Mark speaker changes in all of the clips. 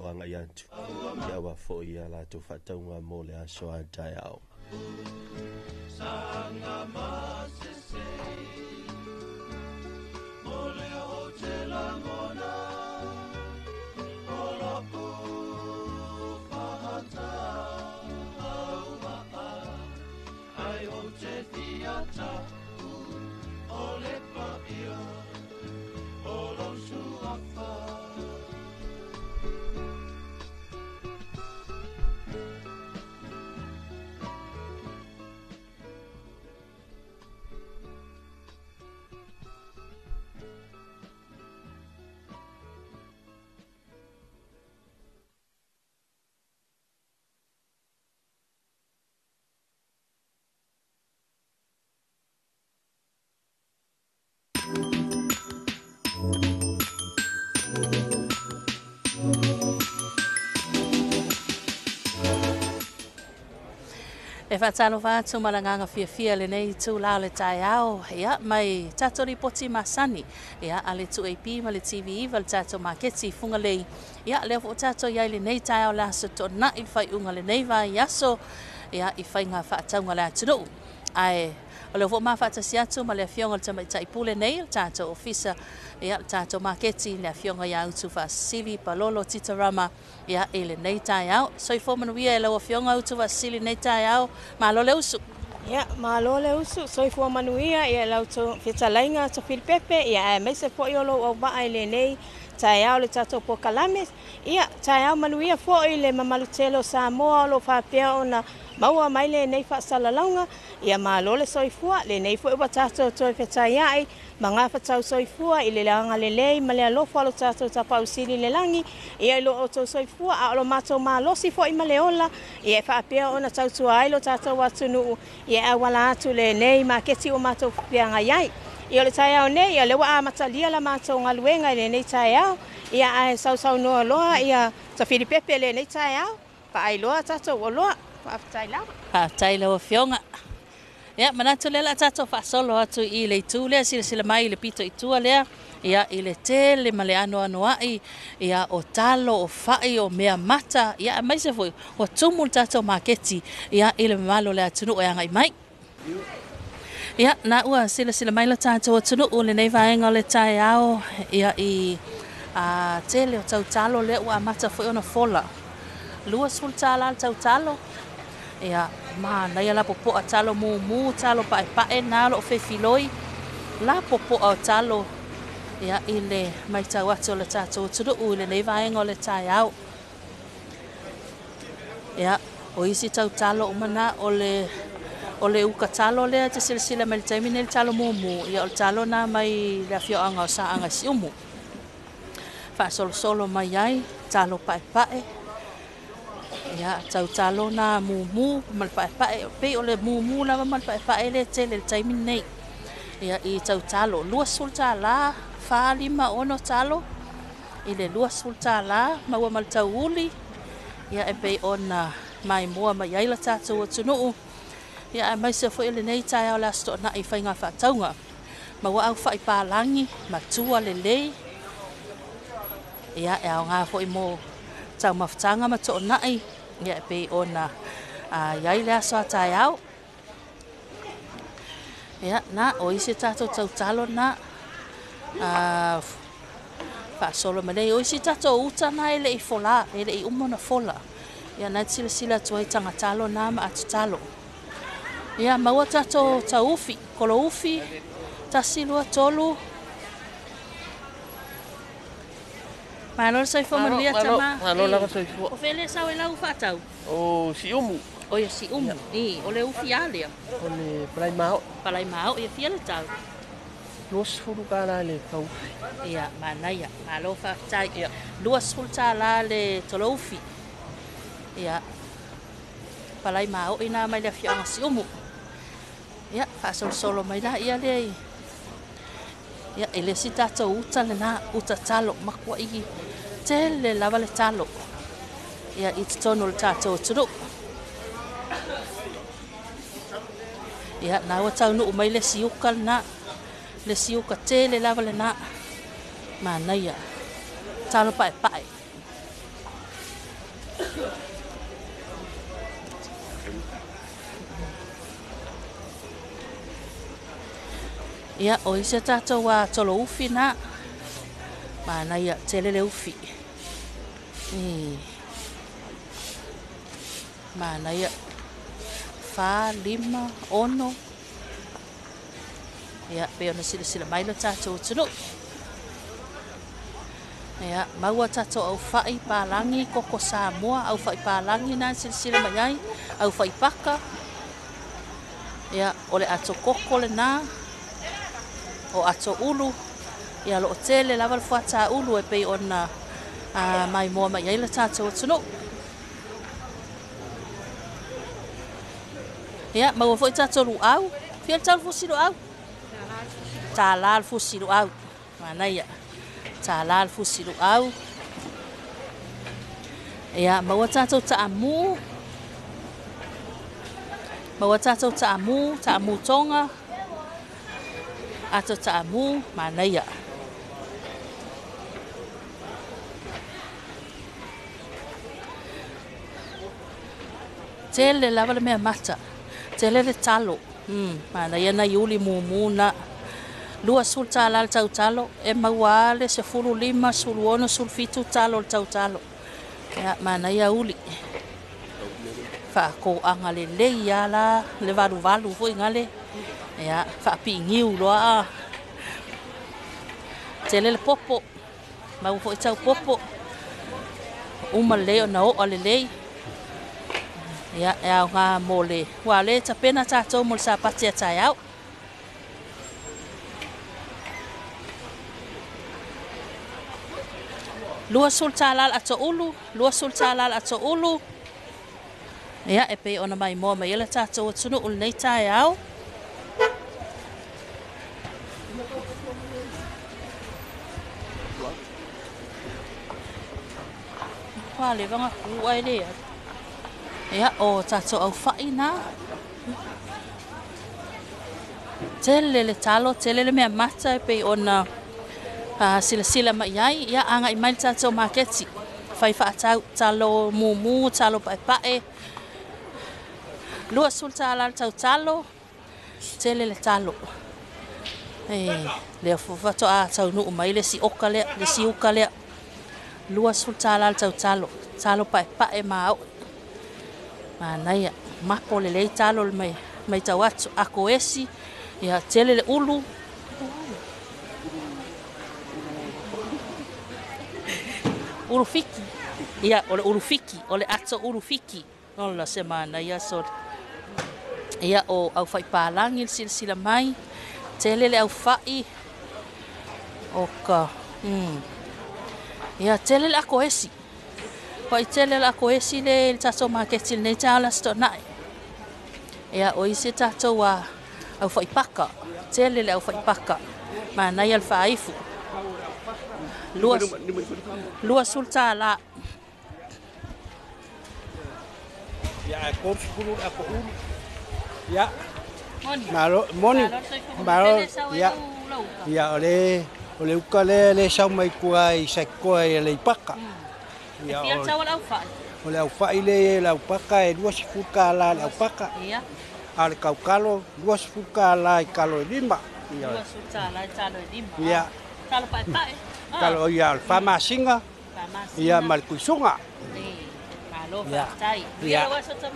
Speaker 1: agai atu ia aua foi a latou faatauga mo le aso a taeao.
Speaker 2: E faatalofa atu ma le agaga fiafia lenei itulā o le taeao, ia, mai tatou lipoti masani, ia, a le 2AP ma le TV9 le tatou maketi i Fugalei. Ia, lea foi tatou i ai lenei taeao le aso Toonai le faaiuga lenei vaiaso, ia, i faiga faatauga le atunuu. Ae o lea foi ma faatasi atu ma le afioga i le Tamaitai Pule nei, le tatou ofisa, ia, le tatou maketi, le afioga ia Utufaasisili Palolo Titarama, ia, i lenei taeao. Soifua manuia e lau afioga Utufaasisili lenei taeao, malo le usu.
Speaker 3: Ia, malo le usu, soifua manuia ia lau fetalaiga Tofilipepe, ia aemaise foi o lou auvaa i lenei taeao le tatou polokalame. Ia, taeao manuia foi le mamalu tele o Samoa o lo o faapea ona maua mai lenei faasalalauga. Ia malo le soifua, lenei foi ua tatou toe fetaiai ma gafatau soifua i le agalelei ma le alofa o lo tatou Tapaau Sili i le lagi. Ia i lo outou soifua a o lo matou malosi foi ma le ola, ia e faapea ona tautua ai lo tatou atunuu, ia e auala atu lenei maketi ua matou feagai ai. Ia o le taeao nei, ia lea ua amatalia la matou galuega i lenei taeao, ia ae sausaunoa loa ia Tafilipepe i lenei taeao, faailoa tatou oloa. Faafetai lava.
Speaker 2: Faafetai lau afioga. Ia, manatu lea la tatou faasolo atu i le itu lea, silasila mai i le pito i tua lea, ia, i le tele ma le anoanoai, ia, o talo, o fai, o mea mata, ia, aemaise foi ua tumu le tatou maketi, ia, i le mamalu o le atunuu e agai mai. Ia, na ua silasila mai le tatou atunuu lenei vaega o le taeao, ia, i tele o tautalo lea ua amata foi ona fola. $20 le tautalo. Ia, manaia la popoa talo mumu, talo paepae na lo o fefiloi, la popoa o talo, ia, i le matau atu o le tatou atunuu i lenei vaega o le taeao. Ia, o isi tautalo uma na o le uka talo lea te silasila mai le taimi nei le talo mumu, ia o le talo na mai le afioaga o Saaga i Siumu. Faasolosolo mai ai, talo paepae. Ia, tautalo na mumu ma le paepae, pei o le mumu lava ma le paepae le tele le taimi nei. Ia, i tautalo, $20, 4, 5, 6 talo, i le $20, maua ma le tauuli, ia, e pei ona maimoa mai ai la tatou atunuu. Ia, aemaise foi lenei taeao le Aso Toonai i faiga faatauga. Maua au fai palagi, matua lelei. Ia, e aoga foi mo taumafataga ma toonai, ia, e pei ona iai le aso a taeao. Ia, na, o isi tatou tautalo na, faasolo mai nei. O isi tatou uta na e le i fola, e le i uma ona fola. Ia, na silasila atu ai tagatalo na ma atutalo. Ia, maua tatou taufi, koloufi, 1, 2, 3. Malo le soifua manuia tama.
Speaker 4: Malo lava soifua.
Speaker 2: O fele sau e lau faatau?
Speaker 4: O Siumu.
Speaker 2: O ia Siumu. I, o le ufi a lea.
Speaker 4: O le palai mao.
Speaker 2: Palai mao, ia fia le tau.
Speaker 4: $20 le taufi.
Speaker 2: Ia, manaia. Malo faafetai. Ia, $20 le toloufi. Ia, palai mao ina mai le afioaga Siumu. Ia, faasolosolo mai la ia lea i. Ia, e le si tatou uta lena, uta talo, makua i tele lava le talo. Ia, i totonu o le tatou atunuu. Ia, na ua taunuu mai le siuka lena, le siuka tele lava lena. Manaia, talo paepae. Ia, o isi tatou a tolo ufi na. Manaia, tele le ufi. Manaia. 4, 5, 6. Ia, pe ona silasila mai lo tatou atunuu. Ia, maua tatou aufai palagi, koko Samoa, aufai palagi na silasila mai ai, aufai paka. Ia, o le ato koko lena, o ato ulu. Ia, lo o tele lava le fuata ulu e pei ona mai moa mai ai le tatou atunuu. Ia, maua foi tatou luau. Fia le tau le fusi luau? Tālā le fusi luau. Manaia. Tālā le fusi luau. Ia, maua tatou taamu. Maua tatou taamu, taamu tonga. Ato taamu, manaia. Tele lava le mea mata. Tele le talo. Manaia na iuli mumu na. 20 tālā le tau talo. E maua le 15, 16, 17 talo le tau talo. Ia, manaia uli. Whaakoanga le lei ala, le valu valu foi ngale. Ia, whaapiingiu loa. Tele le popo. Maua foi tau popo. Uma lei o na oa le lei. Ia, e au ngā mō le. Wa le tapena tātou mo le sapati a tai au. 20 tālā le ato ulu, 20 tālā le ato ulu. Ia, e pei ona mai moa mai ele tātou atunuu lenei taeao. Kwa le vanga ku ai le. Ia, o tātou au whai nā. Tele le talo, tele le mea mata e pei ona silasila mai ai. Ia, anga i mai le tātou maketi. Whai whaatau, talo mumu, talo paepae. 20 tālā le tau talo, tele le talo. Lea fato a tau nuu mai le si oka lea, le si uka lea. 20 tālā le tau talo, talo paepae ma au. Manaia, mapo le lei talo le mai, mai tau atu, ako esi, ia tele le ulu. Ulu fiki. Ia, o le ulu fiki, o le ato ulu fiki. Ola se manaia so. Ia, o au whai pālangi le silasila mai. Tele le au whai. O ka. Ia, tele le ako esi. Whai tele le ako esi le tātou maketi le nei tāla sto nai. Ia, o isi tātou a au whai paka. Tele le au whai paka. Manaia le whaaifu. 20 tālā.
Speaker 5: Ia, e 30 ako ulu. Ia. Malo, moni. Malo, ia. Ia, o le uka le le sau mai kua i saikoa i le ipaka. Ia, o le au whai le le au paka e 20 kālā le au paka.
Speaker 2: Ia.
Speaker 5: A le kaukalo, 20 kālā i kalo e 5. Ia.
Speaker 2: 20 tālā i talo e 5.
Speaker 5: Ia.
Speaker 2: Talo paepae.
Speaker 5: Kalo ia o le whamasinga. Ia ma le kuisunga.
Speaker 2: Malo whaatai.
Speaker 5: Ia,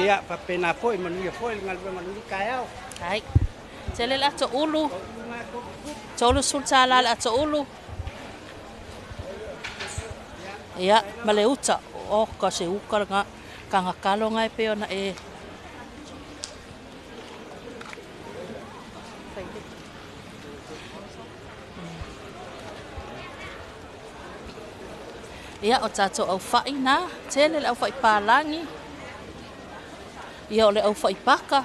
Speaker 5: ia, papena foi, manuia foi, ngaluenga nui kaeao.
Speaker 2: Ai. Tele le ato ulu. 30 tālā le ato ulu. Ia, ma le uta. O, ka se uka nga, ka ngakalo ngai pe ona e. Ia, o tātou au whai nā, tele le au whai pālangi. Ia, o le au whai paka.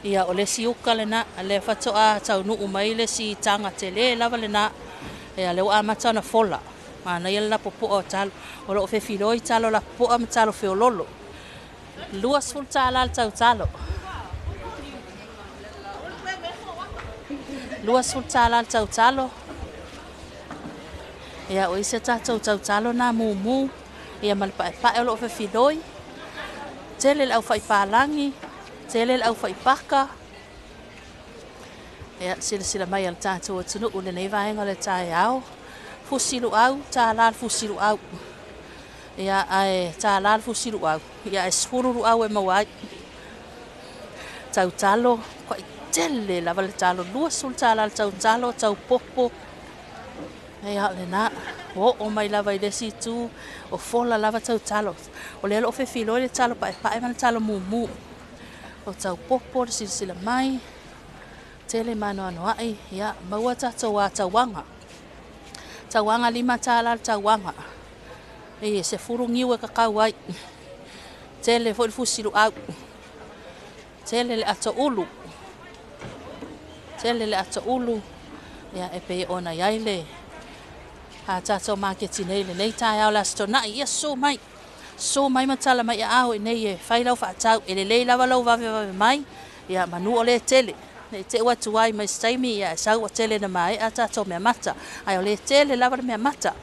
Speaker 2: Ia, o le si uka le nā, le whatoa tau nuu mai le si tanga tele lava le nā. Ia, le ua amata ona fola. Mana ia le lapopoa o talo. O loo fefiloi talo lapopoa ma talo feololo. 20 tālā le tau talo. 20 tālā le tau talo. Ia, o isi a tatou tautalo na mumu, ia ma le paepae o loo fefiloi. Tele le aufaipalagi, tele le aufaipaka. Ia, silasila mai a le tatou atunuu lenei vaega o le taeao. Fusi luau, tālā le fusi luau. Ia, ae tālā le fusi luau. Ia, e 10 luau e maua ai. Tautalo, koai tele lava le talo, 20 tālā le tautalo, taupopo. Ia, lena, o mai lava i le isi itu, o fola lava tautalo. O lea o loo fefiloi le talo paepae ma le talo mumu. O taupopo le silasila mai, tele maanoanoai, ia, maua tatou a tauaga. Tauaga 5 tālā le tauaga. E 10 niu e kakau ai. Tele foi le fusi luau. Tele le ato ulu. Tele le ato ulu. Ia, e pei ona iai le a tatou maketi nei lenei taeao le Aso Toonai. Ia, susu mai. Susu mai ma tala mai aao i nei e fai lau faatau. E lelei lava lau vavevave mai. Ia, manu o le tele. Nei te ua tuai mai se taimi, ia, e sau ua tele na maea tatou mea mata. Ai o le tele lava le mea mata.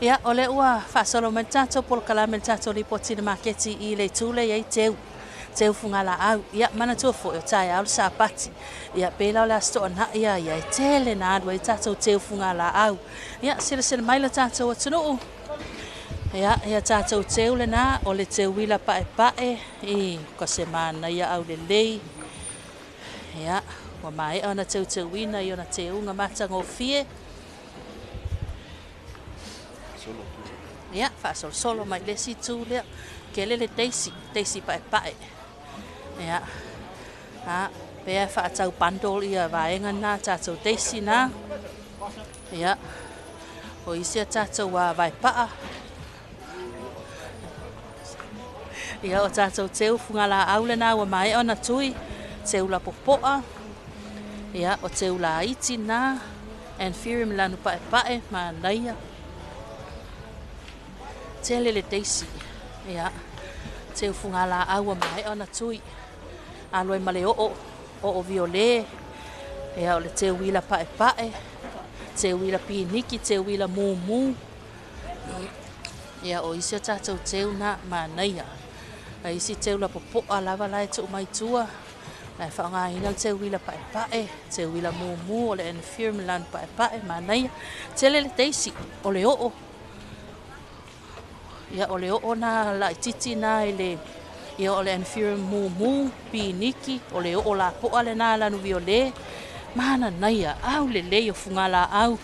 Speaker 2: Ia, o le ua faasolo mai le tatou polokalame le tatou lipoti le maketi i le itu lea i ai teu. Teu fugalaau. Ia, manatua foi o taeao le Sapati. Ia, pei la o le Aso Toonai ia, ia e tele na alu ai tatou teu fugalaau. Ia, silasila mai le tatou atunuu. Ia, ia tatou teu lena, o le teu uila paepae, i ka se manaia au lelei. Ia, ua maea ona teuteuina i ona teuga matagofie. Ia, faasolosolo mai le isi itu lea. Tele le daisy, daisy paepae. Ia, a, pea faatau bundle ia vaega na, tatou daisy na. Ia, o isi a tatou a vaepaa. Ia, o tatou teu fugalaau lena ua maea ona tui. Teu lapopoa. Ia, o teu laiti na. Anthurium lanu paepae, manaia. Tele le daisy. Ia, teu fugalaau ua maea ona tui. Aloe ma le oo, oo viole. Ia, o le teu uila paepae. Teu uila piniki, teu uila mumu. Ia, o isi o tatou teu na manaia. A isi teu lapopoa lava la e tuu mai tua. La e faaaogaina le teu uila paepae, teu uila mumu, o le anthurium lanu paepae, manaia. Tele le daisy, o le oo. Ia, o le oo na laititi na i le, ia, o le anthurium mumu, piniki, o le oo lapoa lena lanu viole. Mananaia, au lelei o fugalaau.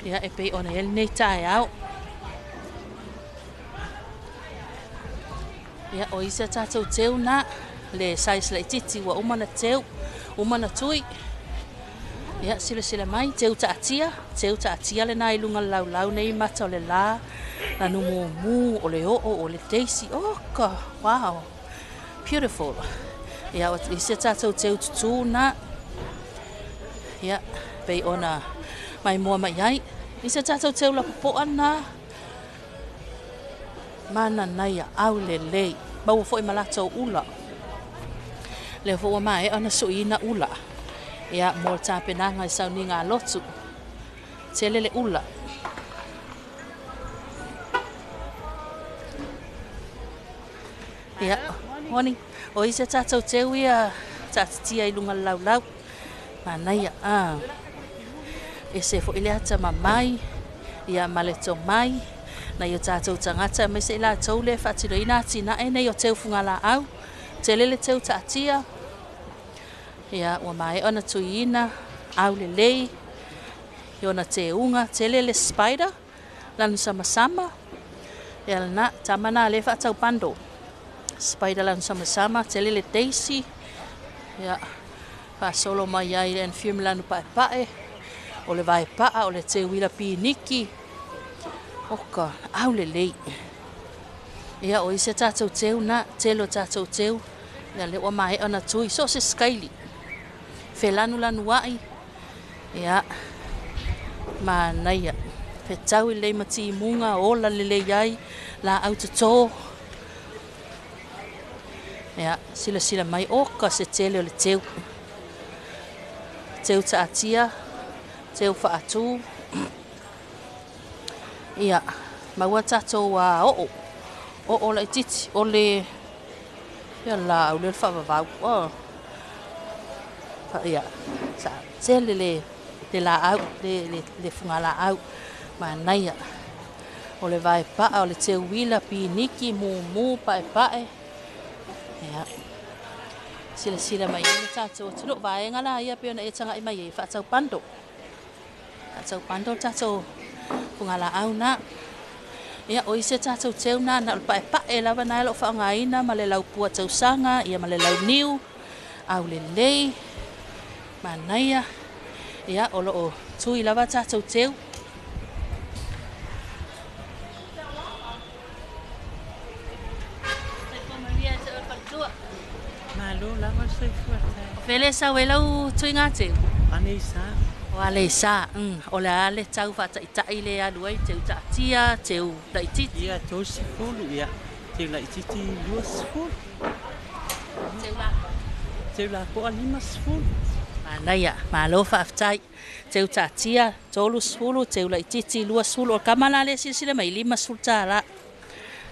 Speaker 2: Ia, e pei ona i ai lenei taeao. Ia, o isi a tatou teu na, le size laititi ua uma na teu, uma na tui. Ia, silasila mai, teu taatia, teu taatia lena i luga o le laulau nei mata o le la, lanu mumu, o le oo, o le daisy. Oka, wow, beautiful. Ia, o isi a tatou teu tutū na. Ia, pei ona mai mua mai ai. Isi a tatou teu lapopoa na. Mananaia, au lelei. Maua foi ma latou ula. Lea foi ua maea ona suiina ula. Ia, mo le tapenaga i sauniga a lotu. Tele le ula. Ia, moni, o isi a tatou teu ia taatitia i luga o le laulau. Manaia, a. Ese foi le atamamai, ia ma le tomai, nai o tatou tagata aemaise i latou le faatinoina atinae nei o teu fugalaau. Tele le teu taatia. Ia, ua maea ona tuiina, au lelei, i ona teuga, tele le spider, lanu samasama. Ia lena, tama na le faatau bundle. Spider lanu samasama, tele le daisy. Ia, faasolo mai ai le anthurium lanu paepae. O le vaepaa, o le teu uila piniki. Oka, au lelei. Ia, o isi a tatou teu na, tele o tatou teu. Ia, le ua maea ona tui, so o se skaili. Felanulanu ai. Ia, manaia. Fetau i lelei ma timuga, ola lelei ai, laau totō. Ia, silasila mai, oka se tele o le teu. Teu taatia, teu faatū. Ia, maua tatou oo. Oo laitiiti o le ia laau lea o le faavavau. Oh. Ia, sa tele le laau, le fugalaau. Manaia. O le vaepaa, o le teuila, piniki, mumu, paepae. Ia. Silasila mai ai le tatou atunuu. Vaega la ia pei ona e tagai mai ai faatau bundle. Faatau bundle tatou fugalaau na. Ia, o isi a tatou teu na, na o le paepae lava na e o lo o faaaogaina ma le laupua tausaga, ia ma le launiu, aulelei, manaia. Ia, o lo o tui lava tatou teu.
Speaker 4: Malo lava soifua tai.
Speaker 2: O fele sau e lau tuiga teu?
Speaker 4: Aleisa.
Speaker 2: O Aleisa, o le a le tau faataitai le alu ai teu taatia, teu laitiiti?
Speaker 4: Ia, 30, ia. Teu laitiiti 20.
Speaker 2: Teu lapoa?
Speaker 4: Teu lapoa 50.
Speaker 2: Manaia, malo faafetai. Teu taatia 30, teu laitiiti 20. O le kama la le silasila mai $50.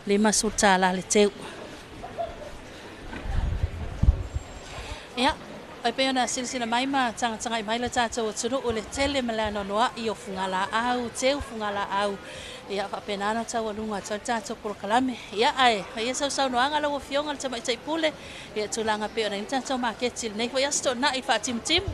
Speaker 2: $50 le teu. Ia, e pei ona silasila mai ma tagatagai mai le tatou atunuu le tele ma le anoanoai o fugalaau, teu fugalaau. Ia, faapena ona taualuga atu ai le tatou polokalame. Ia, ae ia sausaunoaga lau Afioga i le Tamaitai Pule, ia tulaga pei ona i ai le tatou maketi i lenei foi aso Toonai faatimutimu.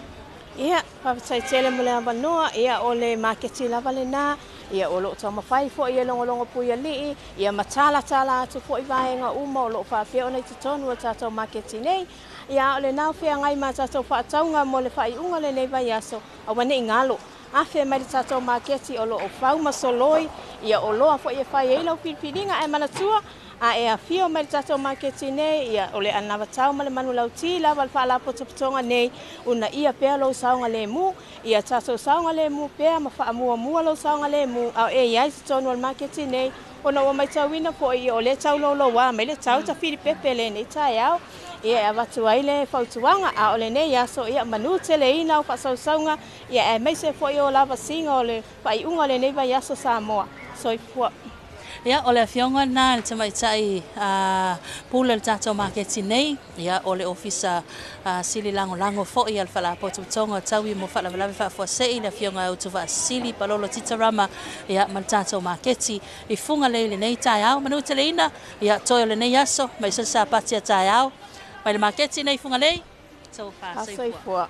Speaker 3: Ia, faafetai tele mo le avanoa. Ia, o le maketi lava lena. Ia, o lo o taumafai foi e logologo puialii, ia ma talatala atu foi vaega uma o lo o faapea ona i totonu o le tatou maketi nei. Ia, o lena o feagai ma tatou faatauga mo le faaiuga o lenei vaiaso, aua nei galo. Afe mai le tatou maketi o lo o fau ma soloi, ia oloa foi e fai ai lau filifiliga ae manatua, a e afio mai le tatou maketi nei, ia o le anavatau ma le manulauti lava le faalapotopotoga nei, una ia pea lou saogalemu, ia tatou saogalemu pea ma faamuamua lou saogalemu, a o e iai totonu o le maketi nei, ona ua matauina foi ia o lea taulouloua mai le tau tafilipepe lenei taeao. Ia e avatu ai le fautuaga, a o lenei aso, ia manu teleina o faasausauga, ia aemaise foi o lavasiga o le faaiuga o lenei vaiaso Samoa. Soifua.
Speaker 2: Ia, o le afioga lena le Tamaitai Pule o le tatou maketi nei, ia o le Ofisa Sili Lagolago foi a le Faalapotopotoga o Taui mo Faalavelave Faafuasei, le afioga Utuvaasili Palolo Titarama, ia ma le tatou maketi i Fugalei lenei taeao. Manu teleina, ia toe o lenei aso, mai se sapati a taeao, mai le maketi nei Fugalei, sofa soifua.